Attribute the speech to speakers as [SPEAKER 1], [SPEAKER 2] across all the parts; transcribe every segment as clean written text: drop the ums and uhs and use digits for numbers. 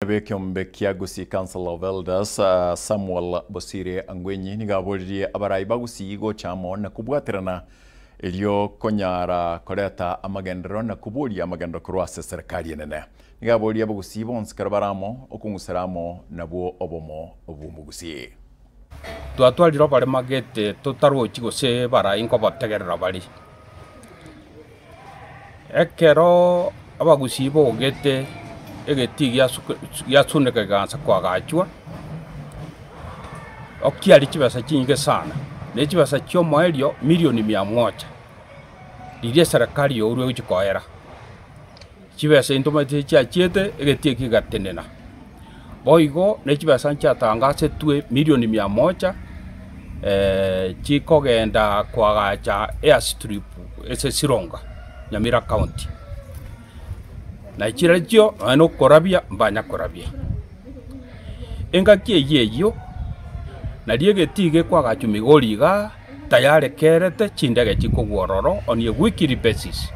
[SPEAKER 1] B'ekeombe kia Gusii Council of Elders, Samuel Bosire Angwenyi nigo aboririe abarai ba Gusii gocha amo na kobwaterana erio konyara koreta amagenderero na koboria amagenderero korwa ase eserekari enene. Nigo aborie abagusii bonsi kero bare amo okong'usera amo nabwo obomo bw'omogusii.
[SPEAKER 2] Twatwarire oboremo gete totarochi gose barai nkobotegerera bare. Ekero abagusii bogete egetii giasuneka kegaansa koagachwa, okiaria chibesa chinyinge sana, ne chibesa chi'omoerio milioni mia moja, riria eserekari yaurwa egochia koera. Chibesa intwe omanyete chiachiete egetii eke kegatenena. Boigo ne chibesa nchiatangasetwe milioni mia moja chikogenda koagacha airstrip ase Sironga, Nyamira county. Na chirochio nonya na okorabia mbanya korabia. Engaki eyio eyio, nario egetii gekoagachwa Migori igaa, tayari kerete chindege chikogwa ororo on a weekly basis.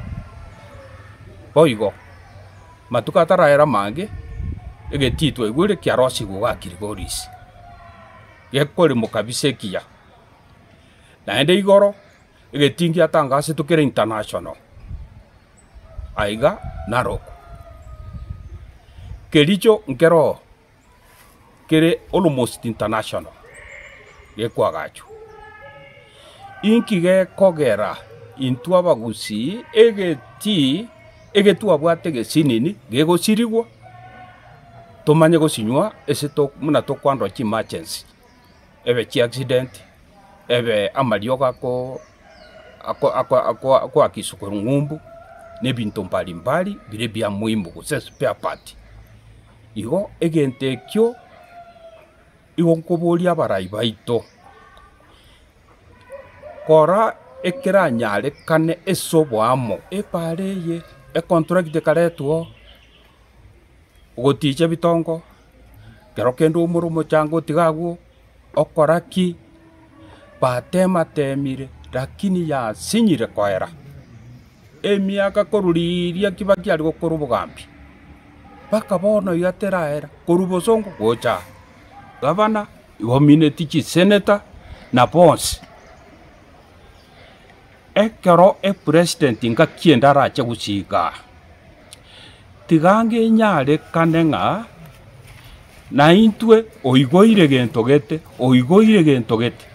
[SPEAKER 2] Boigo, matuko ataraera amange, egetii twaigure kiarosigwe iga Kilgoris, gekoremwa kabisa ekiya. Naende igoro, egetii ngiatangasetwe kere international, aiga Narok. Kericho nkeroo. kere almost international gekoagachwa. Inki gekogera intwe abagusii egetii egetwabwate egesinini gegosirigwa tomanye gosinywa ase to buna tokoandwa chiemergency ebe chiaccident ebe amariogo ako ako ako ako akoakiswa korwa ng'umbu na ebinto mbali mbali bire bia muhimu gose spare part. Igo egento ekio igo nkoboria abarai baito, kora ekeranyarekane ase oboamo, epaara eye, econtract ekaretwa oo, ogoticha ebitongo, ekero kende oumore omochanga otiga agwo, okora ki, batematemire lakini yasinyire koera. Emiaka korwa riria Kibaki are gokora obogambi, mpaka bono iga teraera, korwa bosongo gocha aa, gavana, igo omineti chiseneta, na bonsi. Ekero epresident ngaki ende arache gosiika aa, tiga ange enyarekane ng'a naintwe oigoire gento gete, oigoire gento gete.